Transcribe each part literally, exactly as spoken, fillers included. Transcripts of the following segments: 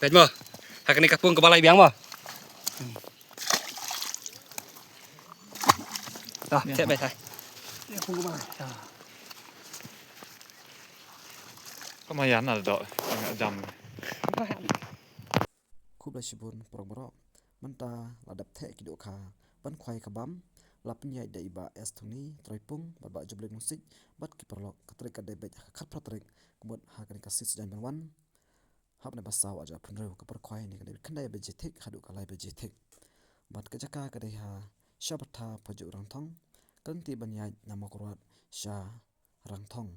Peit mo. Ha kane ka pung kaba lai biang mo. Dah, cek peit hai. Ka mayan ada dok, nga jam. Khublei shibun para baroh. Mynta la dep theh ki dohkha ban khwai ka bam, la pynïaid da i Bah S Thongni Troipung bad Bah Jublin Munsik bad ki paralok. Ka tarik ka dei beit ha ka khatphra tarik, ka mut ha kane ka sngi Saitjaiñ ban wan. Hapdeng ba saw arhajar arphew hynriew, ka por khwai ne ka dei khyndai baje thik haduh ka lai baje thik. Bad ka jaka ka dei ha Shabatha Phajuh Rangthong, ka lynti ban ïaid na Mawkyrwat sha Rangthong.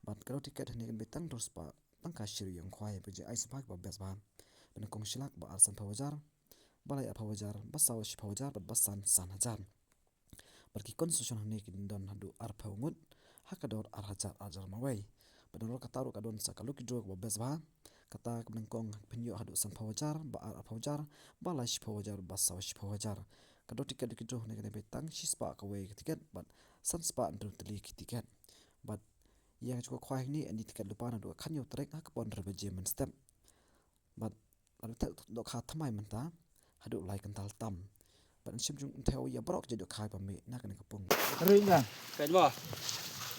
Bad ka daw tiket hangne kan beit tang hynriew spah tyngka shi ryong khwai, ba jia ai sbha ba best bha. Ba nyngkong shi lak, ba ar sanphew hajar, ba lai arphew hajar, ba saw shiphew hajar bad ba san san hajar. Bad ki consolation hangne kin don haduh arphew ngut ha ka dor ar hajar ar hajar marwei. Bad nalor kata ruh ka don sa ka lucky draw kaba best bha. Kata kaba nyngkong phin ïoh haduh sanphew hajar, ba ar arphew hajar, ba lai shiphew hajar, ba saw shiphew hajar. Ka dor tiket lucky draw hangne kan beit tang shi spah kawei ka tiket bad san spah hynriew tylli ki tiket. Bad ïa ka jingkhwai hangne yn die tiket lypa naduh ka khathynñiew tarik ha ka por hynriew baje mynstep. Bad la dep theh dohkha thymmai mynta haduh lai kyntal tam. Bad yn shim jingmyntoi ïa baroh ki jait dohkha ba mih na kane ka pung. Ring da. Peit mo.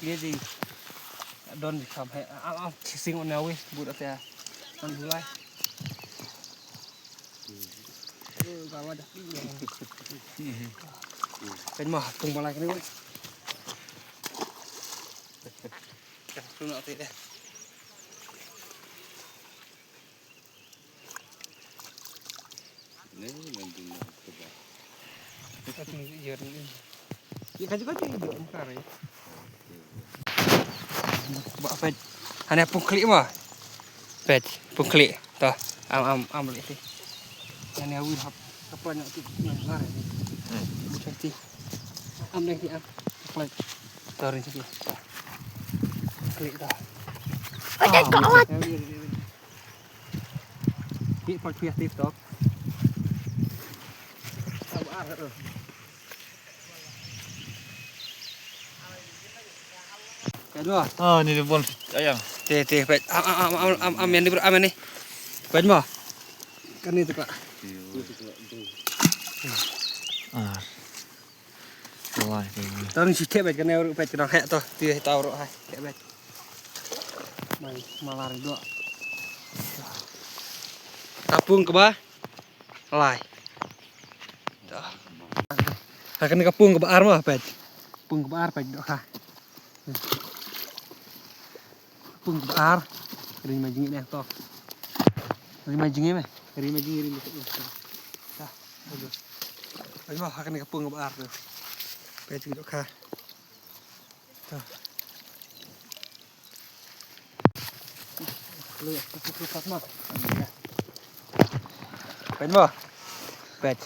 Ïa di. Don di kham he. Am am chising on na wi bud ate. Am lai. Peit mo, pung ba lai kane wi. Ka pung ate de. Ba peit. Hane pung khlieh ma. Peit, pung khlieh. To, am, am, am leh ti. Hane wi hap. Ka plan ti. Nang lar. Bukan ti. Am deng ti am. Plan. To rin ti. Khlieh to. Oi, oi, oi. Ki pal pia TikTok. Kedua. Ah, ni dia bon ayang. Te te pet. Am am am am am am yang ni bro am ni. Pet mo. Kan ni tu kak. Ah. Wah, ini. Tang si thep bad kane ruh peit kane heh to. Ti tau ruh hai. Thep bad. Mai malar dua. Ka pung kaba lai. To. Ha kane ka pung kaba ar mo peit. Pung kaba ar peit dohkha. Pung kaba ar. Ring mai jingim ne to. Ring mai jingim eh. Ring mai jingim ring mai. Ta. Aduh. Ayo ha kane ka pung kaba ar tu. Peit dohkha. Ta. Peit mo. Peit.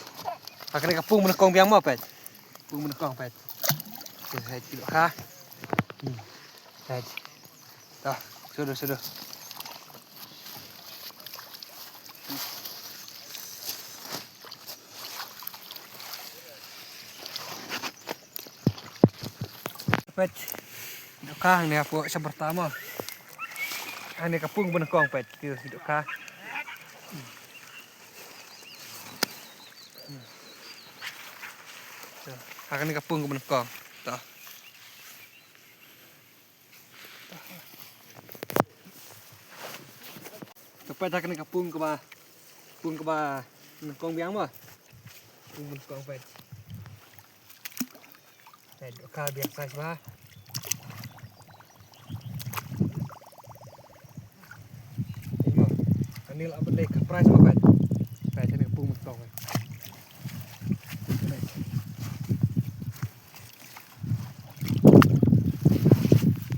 Ha kane ka pung ba nyngkong biang mo peit. Pung ba nyngkong peit. Peit dohkha. Hmm. Peit. Dah, sudah, sudah. Peit. Dohkha hangne hapoh sha pertama. Hangne ka pung ba nyngkong peit. Dohkha. Ha kane ka pung ba nyngkong. Dah. Ka peit ha kane ka pung kaba, pung kaba nyngkong biang mo. Pung nyngkong peit. Peit dohkha biang size bha. Peit mo. Kane la ban dei ka prize mo peit. Peit kane ka pung nyngkong peit.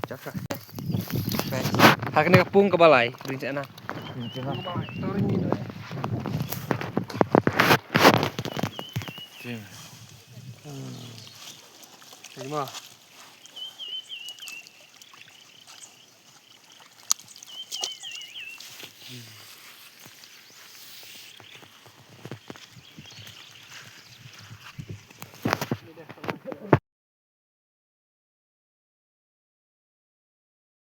Chaka. Ha kane ka pung kaba lai, ring chana. Ring chana. Ring ma.